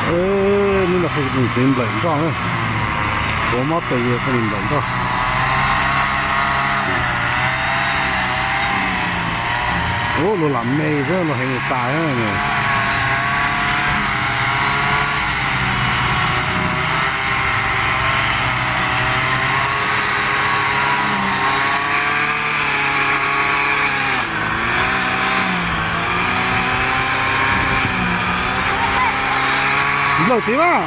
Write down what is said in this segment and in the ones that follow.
Hnub no pheej nws nplawm nroj na, kuv mob tes yog pheej nws nplawm nroj. Ub, luag lam me xwb, luag heev tas. Nplawm tid mas.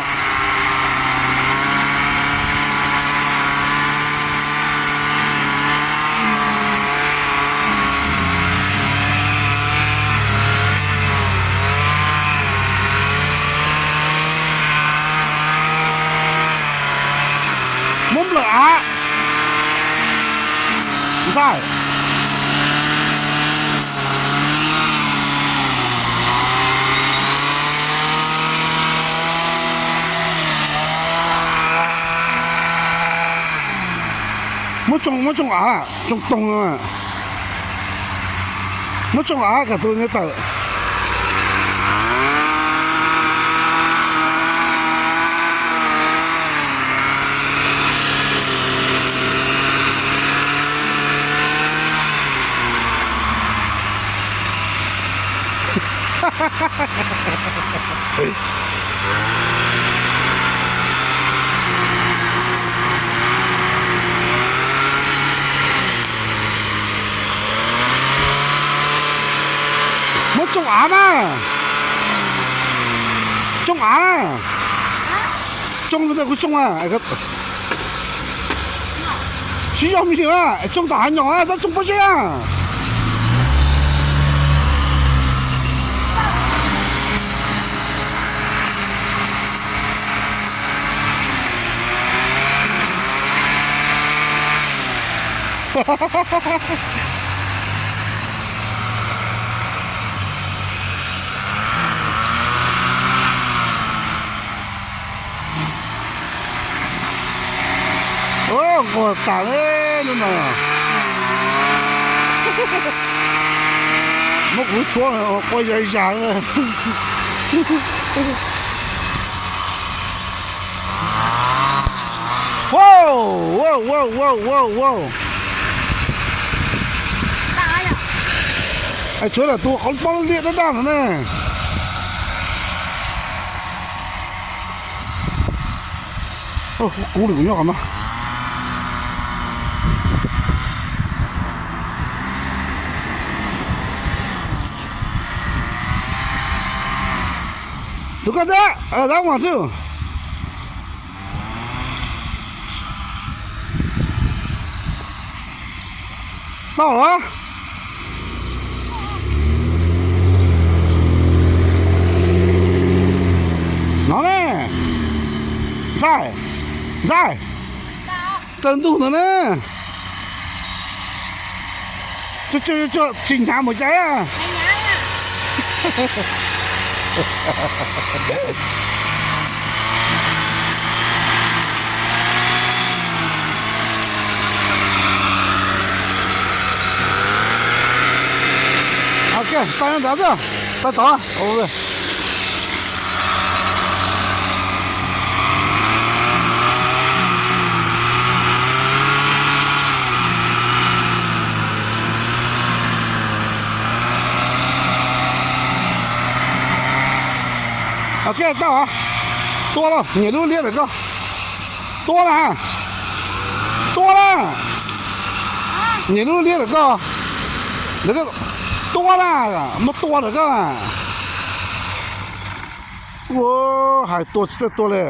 Muab nplawm av. Ntxhais, muab tsoo, muab tsoo av, tsoo toog no. Muab tsoo av kom tus nws tawm. Muab tsoo av mas. Tsoo av na. Tsoo rau ntawm kuv tsoo a. Tsis yog me ntsis a, tsoo tom hav nyom a, tab tsoo pob zeb a. Nquag tas li hnub no. Muab kuv tshuab quaj zais zas. Wow, wow, wow, wow, wow, wow. Es tshuav lawm tus qhov pob liab daj daj no ne. Kub li kuv nyob qhov no. Tus koj teb, dab mas xwb. Tau los? No ne. Ntxhais, ntxhais. Taw ntug ntawd na. Tsis hnyav mus cas. Ok, tau nyob nrad xwb, tau tod. Ok, tau. Tua los, nyem lub liab ntawm koj. Tua na. Tua na. Nyem lub liab ntawm koj. Ntawm koj. Tua na. Muab tua ntawm koj. Ua, hais tua tsis txawj tua li.